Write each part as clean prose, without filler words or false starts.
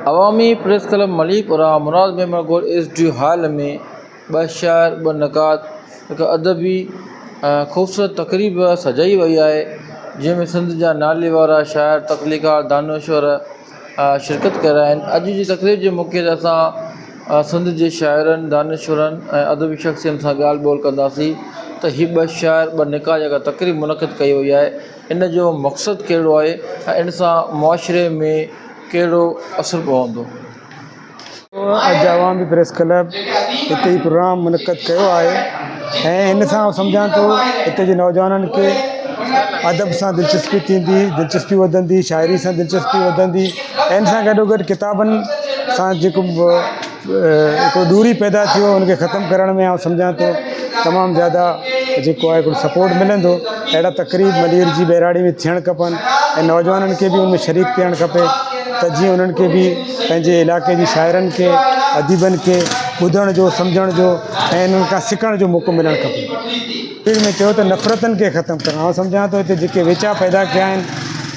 عوامي press club مليپورا مراد ميمڻ ڳوٺ S D O hall ۾ ٻه شاعر ٻه نقاد هڪ ادبي ۽ خوبصورت تقريب سجائي وئي آهي جنهن ۾ سنڌ جا ناليوارا شاعر تخليقار دانشور شرڪت ڪري رهيا آهن اڄ جي تقريب جي موقعي تي اسان سنڌ جي شاعرن دانشورن ۽ ادبي شخصين سان ڳالهه ٻولهه ڪنداسين ته هي ٻه شاعر ٻه نقاد جيڪا تقريب منعقد ڪئي وئي آهي ان جو مقصد ڪهڙو آهي ۽ ان سان معاشري ۾ ڪهڙو اثر پوندو. اڄ عوامي پريس ڪلب هتي هي پروگرام منعقد ڪيو آهي ۽ هن سان آئون سمجهان ٿو هتي جي نوجوانن کي ادب سان دلچسپي ٿيندي دلچسپي وڌندي شاعري سان دلچسپي وڌندي ۽ ان سان گڏو گڏ ڪتابن سان جيڪو هڪڙو دوري پيدا ٿي ويو ان کي ختم ڪرڻ ۾ آئون سمجهان ٿو تمام زياده جيڪو آهي هڪڙو سپورٽ ملندو اهڙا تقريب ملير جي ٻهراڙي ۾ ٿيڻ کپن ۽ نوجوانن کي به ان ۾ شريڪ ٿيڻ کپي ته جيئن انهن کي به پنهنجي علائقي جي شاعرن کي اديبن کي ٻڌڻ جو سمجهڻ جو ۽ انهن کان سکڻ جو موقعو ملڻ کپي. آخر ۾ چيو ته نفرتن کي ختم ڪرڻ آئون سمجهان ٿو هتي جيڪي ويچا پيدا ڪيا آهن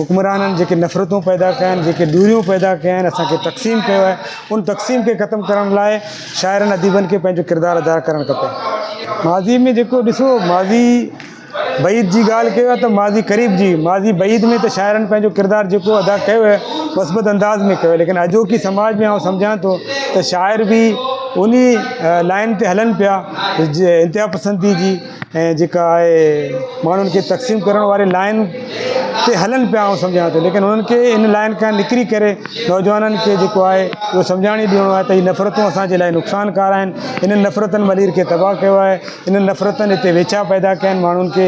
حڪمرانن جيڪي نفرتون پيدا ڪيا آهن جيڪي دوريون پيدا ڪيا آهن اسان کي تقسيم ڪيو آهي ان تقسيم کي ختم ڪرڻ لاء شاعرن اديبن کي پنهنجو ڪردار ادا ڪرڻ کپي. ماضي ۾ جيڪو ڏسو ماضي بعيد جي ڳالهه ڪيو ته ماضي قريب جي ماضي بعيد ۾ ته شاعرن پنهنجو ڪردار جيڪو ادا ڪيو آهي مثبت انداز ۾ ڪيو ليڪن اڄوڪي سماج ۾ آئون سمجهان ٿو ته شاعر به انهي لائن تي هلن پيا انتها پسندي جي ۽ جيڪا آهي ماڻهن کي تقسيم ڪرڻ واري لائن تي هلن پيا آئون سمجهان ٿو ليڪن انهن کي ان لائن کان نڪري ڪري نوجوانن کي جيڪو آهي اهو سمجهاڻي ڏيڻو آهي ته هي نفرتون اسان جي لاء نقصانڪار آهن انهن نفرتن ملير کي تباهه ڪيو آهي انهن نفرتن هتي ويڇا پيدا ڪيا آهن ماڻهن کي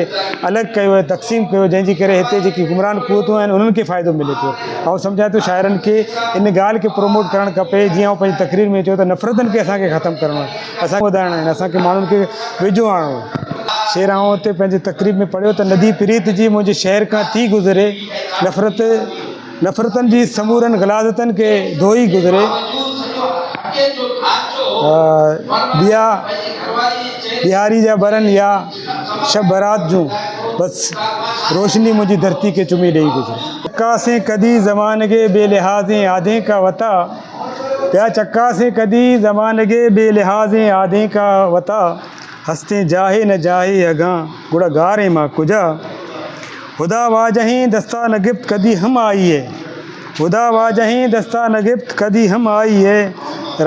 الڳ ڪيو آهي تقسيم ڪيو جنهن جي ڪري هتي جيڪي حڪمران قوتون آهن انهن کي فائدو ملي ٿو آئون سمجهان ٿو شاعرن کي ان ڳالهه کي پروموٽ ڪرڻ کپي جيئن آئون پنهنجي تقرير ۾ چيو ته نفرتن کي اسان کي ختم ڪرڻو آهي اسان کي وڌائڻا آهن اسان کي ماڻهن کي ويجهو آڻڻو آهي. شعر آئون اتي پنهنجي تقريب ۾ پڙهيو ته ندي پريت جي منهنجي شهر کان ٿي گذري نفرت نفرتن جي سمورن غلاظتن کي ڌوئي گذري ڏيئا ڏياري جا ٻرن يا شب برات جون بس روشني منهنجي ڌرتي کي چمي ڏيئي گذري. چڪاسين ڪدي زمانگي بي لحاظين آڌين ڪا وتا. پيا چڪاسين ڪدي زمانگي بي لحاظين آڌين ڪا وتا هستين جاهي نه جاهي اگان گڙ گارين مان ڪجا خدا واجهين دستا نه گفت ڪدي هم آئي خدا واجهين دستا نه گفت ڪدي هم آئي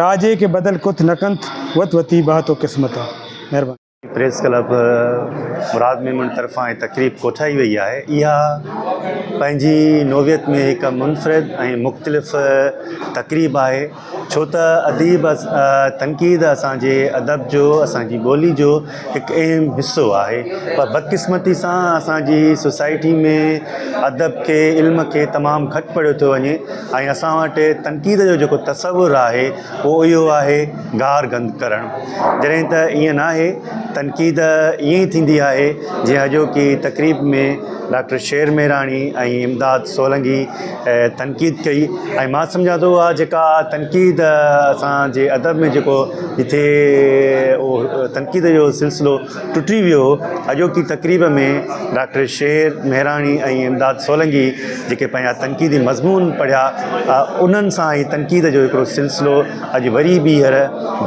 راجي کي بدل ڪٿ نه ڪنت وت وتي بهتو قسمتا مهرباني. پريس ڪلب مراد ميمڻ طرفان هي تقريب ڪوٺائي وئي آهي اها پنهنجي نوعيت ۾ هڪ منفرد ۽ مختلف تقريب آهي ڇو ته اديب تنقيد اسانجي ادب جو اسانجي ٻولي جو هڪ اهم حصو آهي پر بدقسمتي سان اسانجي سوسائٽي ۾ ادب کي علم کي تمام گهٽ پڙهيو ٿو وڃي ۽ اسان وٽ تنقيد جو جيڪو تصور آهي اهو اهو آهي گار گند ڪرڻ جڏهن ته ائين ناهي تنقيد ائين ئي ٿيندي آهي جيئن اڄوڪي تقريب ۾ ڊاڪٽر شير ميراڻي ۽ امداد سولنگي تنقيد ڪئي ۽ مان سمجهان ٿو اها جيڪا تنقيد اسانجي ادب ۾ جيڪو جتي اهو تنقيد جو سلسلو ٽٽي ويو هو اڄوڪي تقريب ۾ ڊاڪٽر شير مهراڻي ۽ امداد سولنگي جيڪي پنهنجا تنقيدي مضمون پڙهيا انهن سان هي تنقيد جو هڪڙو سلسلو اڄ وري ٻيهر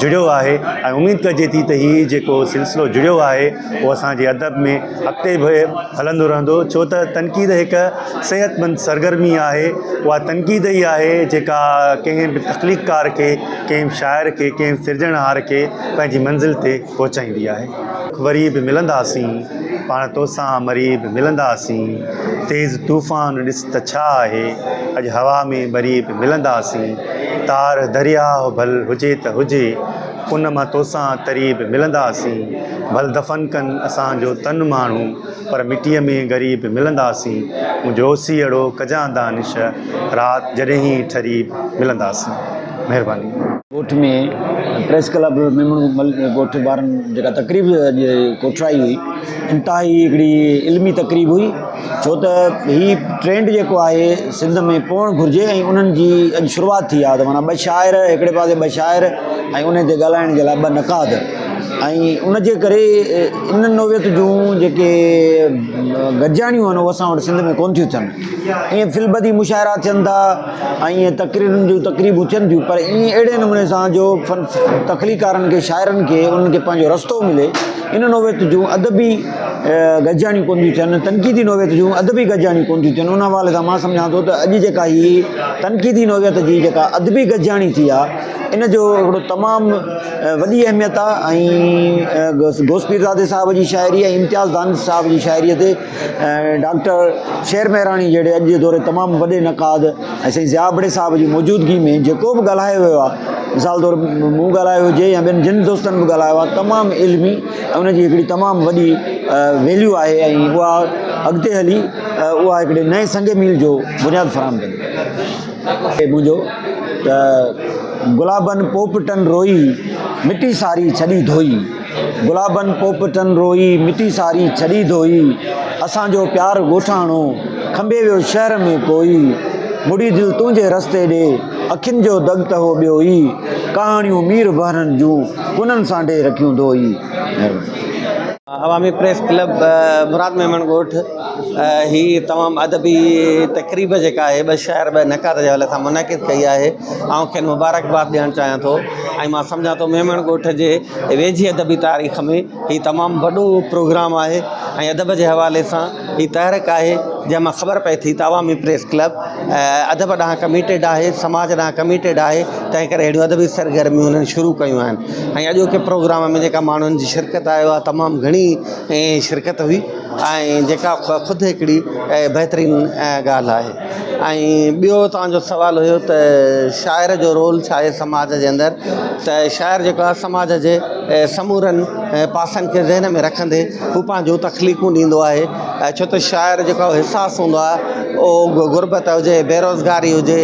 جڙيو آهي ۽ اميد ڪجي ٿي ته هي جيڪو سلسلو جڙيو آهي اهو اسانجي ادب ۾ اڳتي به هلندو رهندو ڇو ته تنقيد هڪ صحتمند سرگرمي آهي اها تنقيد ئي آهي جيڪا ڪنهن به تخليقڪار کي ڪنهن به شاعر کي ڪنهن به سرجڻهار کي پنهنجي منزل تي پهچائيندي آهي. وري به ملنداسين، پاڻ توسان مري به ملنداسين، تيز طوفان ڏس ته ڇا آهي، اڄ هوا ۾ ٻري به ملنداسين، تار درياهه ڀل هجي ته هجي، ان مان توسان تري به ملنداسين، ڀل دفن ڪن اسان جو تن ماڻهو، پر مٽيء ۾ ڳري به ملنداسين، منهنجو اوسيئڙو ڪجان دانش، رات جڏهن ئي ٺري به ملنداسين. مهرباني. ڳوٺ ۾ پريس ڪلب ميمڻ مل ڳوٺ وارن جيڪا تقريب اڄ ڪوٺرائي هئي انتهائي هڪڙي علمي تقريب هئي ڇو ته هي ٽرينڊ جيڪو آهي سنڌ ۾ پوڻ گهرجي ۽ انهن جي اڄ شروعات ٿي آهي ته معنيٰ ٻه شاعر هڪڙي پاسي ٻه شاعر ۽ انهن تي ڳالهائڻ جي لاء ٻه نقاد ۽ ان جي ڪري ان نوعيت جون جيڪي گڏجاڻيون آهن اهي اسان وٽ سنڌ ۾ ڪونه ٿيون ٿين ائين في البدي مشاعرا ٿين ٿا ۽ ائين تقريرن جون تقريبون ٿين ٿيون پر ائين اهڙي نموني سان جو فن تخليقارن کي شاعرن کي انهن کي پنهنجو رستو ملي ان نوعيت جون ادبي گڏجاڻيون ڪونه ٿيون ٿين تنقيدي نوعيت جون ادبي گڏجاڻيون ڪونه ٿيون ٿين ان حوالي سان مان سمجهان ٿو ته اڄ جيڪا هي تنقيدي نوعيت جي جيڪا ادبي گڏجاڻي ٿي آهي ان جو هڪڙو تمام وڏي اهميت آهي ۽ غوث پيرزادي صاحب جي شاعري ۽ امتياز دانش صاحب جي شاعريء تي ڊاڪٽر شير مهراڻي جهڙي اڄ جي دور جي تمام وڏي نقاد ۽ سائين ضياء ابڙي صاحب جي موجودگي ۾ جيڪو به ڳالهايو ويو آهي مثال طور مون ڳالهايو هجي يا ٻين جن دوستن به ڳالهايو آهي تمام علمي ۽ ان جي هڪڙي تمام وڏي ويليو آهي ۽ اها اڳتي هلي اها هڪڙي نئين سنگ ميل جو بنياد فراهم ڪندي. منهنجو ته گلابن پوپٽن روئي مٽي ساري ڇڏي ڌوئي گلابن پوپٽن روئي مٽي ساري ڇڏي ڌوئي اسان جو پيار ڳوٺاڻو کنڀي ويو شهر ۾ ڪوئي مڙي دل تنهنجي رستي ڏي اکين جو دڳ ته هو ٻيو ئي ڪهاڻيون مير بحرن جون ڪنن سانڍي رکيون ڌوئي. عوامي پريس ڪلب مراد ميمڻ ڳوٺ هي تمام ادبي تقريب جيڪا آهي ٻه شاعر ٻه نقاد جي حوالي سان منعقد ڪئي آهي آئون کين مبارڪباد ڏيڻ چاهيان ٿو ۽ مان سمجهان ٿو ميمڻ ڳوٺ جي ويجهي ادبي تاريخ ۾ هي تمام وڏو پروگرام آهي ۽ ادب جي حوالي سان هي تحرڪ آهي جنهن مان خبر پئي ٿي ته عوامي پريس ڪلب ادب ڏانهن ڪميٽيڊ آهي سماج ڏانهن ڪميٽيڊ آهي تنهن ڪري اهڙيون ادبي سرگرميون انهن شروع ڪيون آهن ۽ اڄوڪي پروگرام ۾ جيڪا ماڻهن جي شرڪت آهي اها تمام گهڻي شرڪت هئي ۽ جيڪا خود هڪڙي بهترين ڳالهه آهي ۽ ٻيو توهان جو سوال هيو ته شاعر جو رول ڇا آهي سماج جي اندر ته شاعر جيڪو آهي سماج جي سمورن پاسن کي ذهن ۾ رکندي هو پنهنجون تخليقون ڏيندو آهي ۽ ڇو ته شاعر جيڪو حساس هوندو آهي اهو غربت هجي بيروزگاري هجي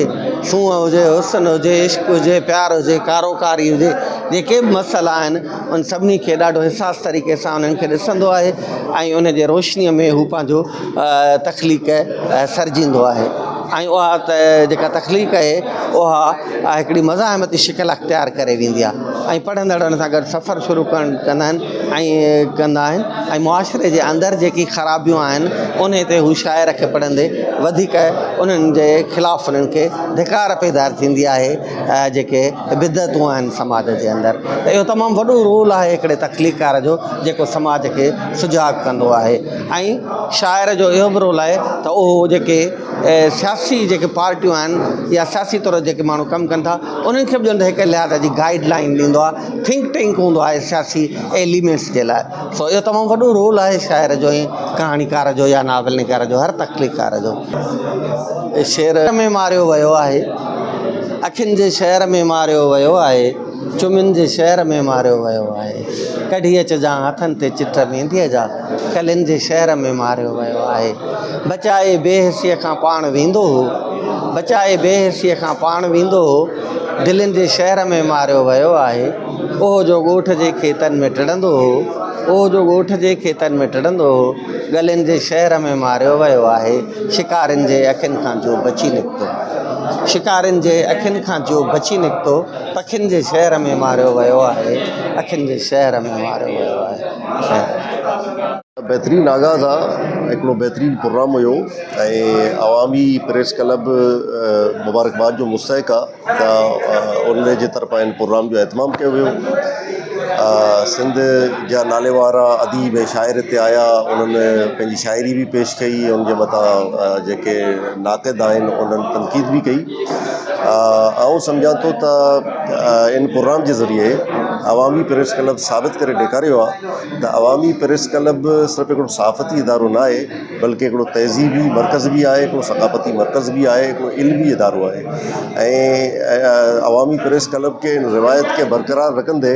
سونهن هجي حسن هجي عشق هجي پيار هجي ڪاروڪاري هجي جيڪي به مسئلا آهن ان سڀني کي ڏاڍو حساس طريقي سان انهن کي ڏسندو آهي ۽ ان جي روشنيء ۾ هو پنهنجو تخليق سرجيندو آهي ۽ اها ته جيڪا تخليق آهي اها هڪڙي مزاحمتي شڪل اختيار ڪري ويندي آهي ۽ پڙهندڙ ان سان گڏ سفر شروع ڪرڻ ڪندا آهن ۽ ڪندا آهن ۽ معاشري جي اندر جيڪي خرابيون آهن انهي تي هو شاعر کي پڙهندي وڌيڪ انهن جي خلاف انهن کي ڌڪار پيدا ٿيندي آهي جيڪي بدعتون آهن سماج جي اندر ته اهو تمام وڏو رول آهي هڪڙي تخليقڪار جو جيڪو سماج کي سجاڳ ڪندو آهي ۽ شاعر جو اهو به رول آهي ته اهو جيڪي سياسي جيڪي پارٽيون آهن يا سياسي طور جيڪي ماڻهو ڪم ڪن ٿا انهن کي به ڄڻ ته هڪ لحاظ جي گائيڊ لائين ڏيندو آهي ٿنڪ ٽينڪ هوندو آهي سياسي ايليمينٽس جي لاء سو اهو تمام وڏو رول آهي شاعر جو ۽ ڪهاڻيڪار جو يا ناول نگار جو هر تخليقڪار جو. شعر ۾ ماريو ويو آهي اکين جي شهر ۾ ماريو ويو آهي چمين جي شهر ۾ ماريو ويو آهي ڪڍي اچجان هٿن تي چٽ مينديء جا ڪلين جي شهر ۾ ماريو ويو آهي بچائي بي حسيء کان پاڻ ويندو هو بچائي بي حسيء کان پاڻ ويندو هو دلين جي شهر ۾ ماريو ويو آهي اهو جو ڳوٺ جي کيتن ۾ ٽڙندو هو اهو جو ڳوٺ جي کيتن ۾ ٽڙندو هو ڳلين جي شهر ۾ ماريو ويو آهي شڪارين جي اکين کان جو بچي نڪتو شڪارين جي اکين کان جو بچي نڪتو پکين جي شهر ۾ ماريو ويو آهي اکين جي شهر ۾ ماريو ويو آهي. بهترين آغاز آ هڪڙو بهترين پروگرام هيو ۽ عوامي پريس ڪلب مبارڪباد جو مستحق آ ته ان جي طرفان ان پروگرام جو اهتمام ڪيو ويو سنڌ جا نالي وارا اديب ۽ شاعر هتي آيا انهن پنهنجي شاعري به پيش ڪئي ان جي مٿان جيڪي ناقد آهن انهن تنقيد به ڪئي آئون سمجهان ٿو ته ان پروگرام جي ذريعي عوامي پريس ڪلب ثابت ڪري ڏيکاريو آ ته عوامي پريس ڪلب صرف هڪڙو صحافتي ادارو نه آهي بلڪه هڪڙو تهذيبي مرڪز به آهي هڪڙو ثقافتي مرڪز به آهي هڪڙو علمي ادارو آهي ۽ عوامي پريس ڪلب کي ان روايت کي برقرار رکندي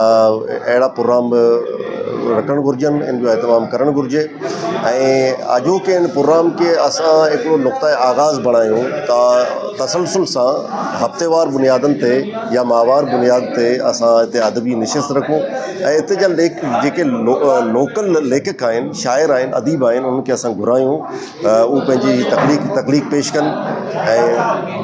اهڙا پروگرام رکڻ گهرجن ان جو اهتمام ڪرڻ گهرجي ۽ اڄوڪي ان پروگرام کي اسان هڪڙو نقطه آغاز بڻايون ته تسلسل سان هفتيوار بنيادن تي يا ماهوار بنياد تي اسان هتي ادبي نشست رکون ۽ اتي جا ليک جيڪي لوڪل ليکڪ آهن شاعر آهن اديب آهن انهن کي اسان گهرايون اهي پنهنجي تخليق تخليق پيش ڪن ۽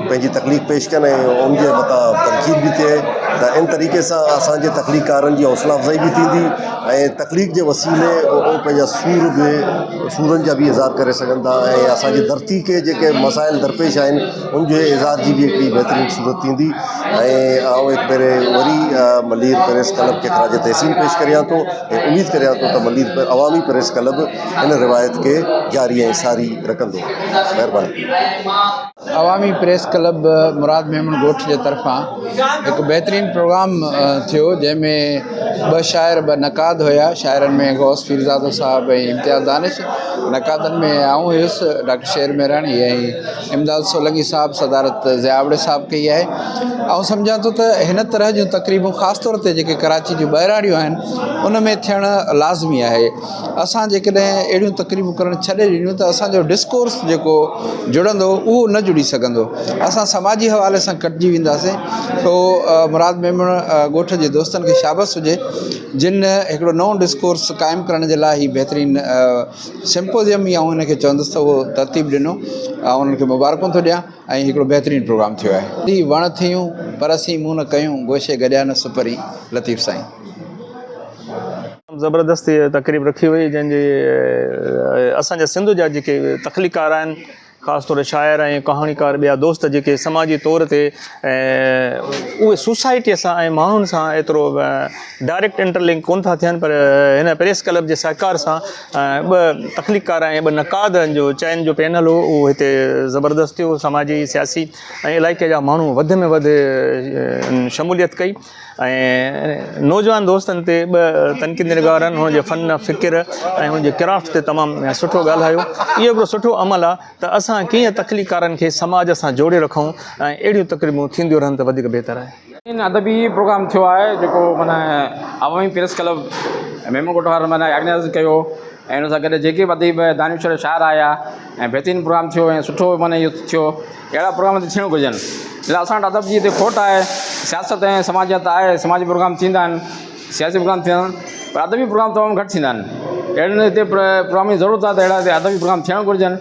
پنهنجي تخليق پيش ڪن ۽ ان جي مٿان تنقيد به ٿئي. ته ان طريقي سان اسان جي تخليقڪارن جي حوصلا افزائي به ٿيندي ۽ تخليق جي وسيلي اهي پنهنجا سور به سورن جا به اظهار ڪري سگهن ٿا ۽ اسان جي ڌرتي کي جيڪي مسائل درپيش آهن ان جي اظهار جي به هڪڙي بهترين صورت ٿيندي ۽ آئون هڪ ڀيري وري ملير پريس ڪلب کي خراج تحسين پيش ڪريان ٿو ۽ اميد ڪريان ٿو ته ملير عوامي پريس ڪلب ان روايت کي جاري ۽ ساري رکندو مهرباني. عوامي پريس ڪلب مراد ميمڻ ڳوٺ جي طرفان هڪ بهترين پروگرام ٿيو جنهن ۾ ٻه شاعر ٻه نقاد هيا شاعرن ۾ غوث پيرزادو صاحب ۽ امتياز دانش نقادن ۾ آئون هيس ڊاڪٽر شير مهراڻي ۽ امداد سولنگي صاحب صدارت ضياء ابڙي صاحب ڪئي آهي آئون سمجهان ٿو ته هن طرح جون تقريبون خاص طور تي جيڪي ڪراچي جون ٻهراڙيون آهن ان ۾ ٿيڻ لازمي آهي اسان جيڪڏهن اهڙيون تقريبون ڪرڻ ڇڏي ڏنيون ته اسانجو ڊسڪورس جيڪو جڙندو اهو نه جڙي سگهندو اسان سماجي حوالي سان ڪٽجي وينداسين سو مراد ميمڻ ڳوٺ جي دوستن کي شابس هجي جن هڪڙو نئون ڊسڪورس قائم ڪرڻ جي لاء هي بهترين سمپوزيم ئي آئون هن کي چوندس ته اهو ترتيب ڏنو آئون انهن کي مبارڪون ٿو ڏيان ۽ هڪڙو بهترين پروگرام ٿيو آهي. ٿي وڻ ٿيون پر اسين مون نه ڪيون گوشي گڏيا نه سپرين لطيف سائين. زبردست تقريب رکي وئي جنهن جي اسان جا سنڌ جا جيڪي تخليقڪار آهن خاص طور شاعر ۽ ڪهاڻيڪار ٻيا دوست جيڪي سماجي طور تي اهي سوسائٽيء سان ۽ ماڻهن سان ايترو ڊائريڪٽ انٽر لنڪ ڪونه ٿا ٿين پر هن پريس ڪلب جي سهڪار سان ٻه تخليقڪار ۽ ٻه نقاد جو چئن جو پينل هو اهو هتي زبردست ٿيو سماجي سياسي ۽ علائقي جا ماڻهو وڌ ۾ وڌ شموليت ڪئي ۽ نوجوان دوستن تي ٻه تنقيد نگارن هن جي فن فڪر ۽ هن جي ڪرافٽ تي تمام سٺو ڳالهايو اهو هڪڙو سٺو عمل آهي ته اسان ڪيئن تخليقڪارن کي سماج سان جوڙي رکون ۽ اهڙيون تقريبون ٿينديون رهن ته وڌيڪ بهتر آهي. ان ادبي پروگرام ٿيو آهي جيڪو معنيٰ عوامي پريس ڪلب ميمڻ ڳوٺ وارن معنيٰ آرگنائيز ڪيو ۽ ان سان گڏ جيڪي به اديب دانشور شاعر آيا ۽ بهترين پروگرام ٿيو ۽ سٺو معنيٰ اهو ٿيو اهڙا پروگرام ته ٿيڻ گهرجن لاء اسان وٽ ادب جي هتي کوٽ آهي سياست ۽ سماجيات آهي سماجي پروگرام ٿيندا آهن سياسي پروگرام ٿيندا آهن پر ادبي پروگرام تمام گهٽ ٿيندا آهن اهڙن هتي پروگرام جي ضرورت آهي ته اهڙا هتي ادبي پروگرام ٿيڻ گهرجن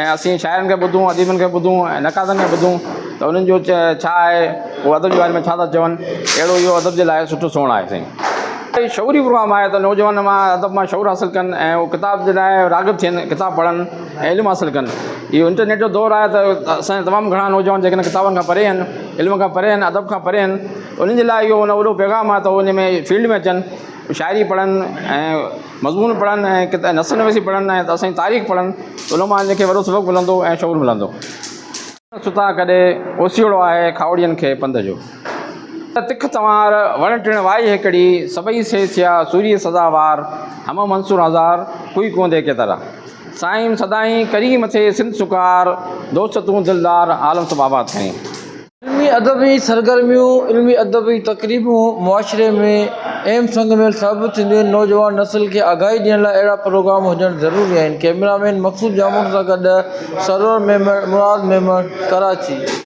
۽ اسين شاعرن کي ٻڌون اديبن کي ٻڌون ۽ نقادن کي ٻڌون ته انهن جو ڇا آهي هو ادب جي باري ۾ ڇا ٿا چون اهڙو اهو ادب جي لاء سٺو سوڻ آهي سائين هي شعوري پروگرام آهي ته نوجوان مان ادب مان شعور حاصل ڪن ۽ هو ڪتاب جي لاء راغب ٿين ڪتاب پڙهن ۽ علم حاصل ڪن اهو انٽرنيٽ جو دور آهي ته اسان جا تمام گهڻا نوجوان جيڪڏهن ڪتابن کان پري آهن علم کان پري آهن ادب کان پري آهن انهن جي لاء اهو وڏو پيغام آهي ته هو ان ۾ فيلڊ ۾ اچن شاعري پڙهن ۽ مضمون پڙهن ۽ نثر نويسي پڙهن ۽ اسان جي تاريخ پڙهن ان مان انهن کي وڏو سبق ملندو ۽ شعور ملندو. ستا ڪڏي اوسيئڙو آهي کاهوڙين کي پنڌ جو. تک تنوار، وڻ ٽڻ وائي هيڪڙي، سڀئي سي ٿيا سوريء سزا وار، همه منصور هزار، ڪوئي ڪوندي ڪيترا. سائين سدائين ڪرين مٿي سنڌ سڪار، دوست تون دلدار، عالم سڀ آباد ڪرين. علمي ادبي سرگرميون، علمي ادبي تقريبون معاشري ۾ اهم سنگ ميل ثابت ٿينديون آهن، نوجوان نسل کي آگاهي ڏيڻ لاء اهڙا پروگرام هجڻ ضروري آهن، ڪئميرا مين مقصود ڄاموٽ سان گڏ سرور ميمڻ، مراد ميمڻ، ڪراچي.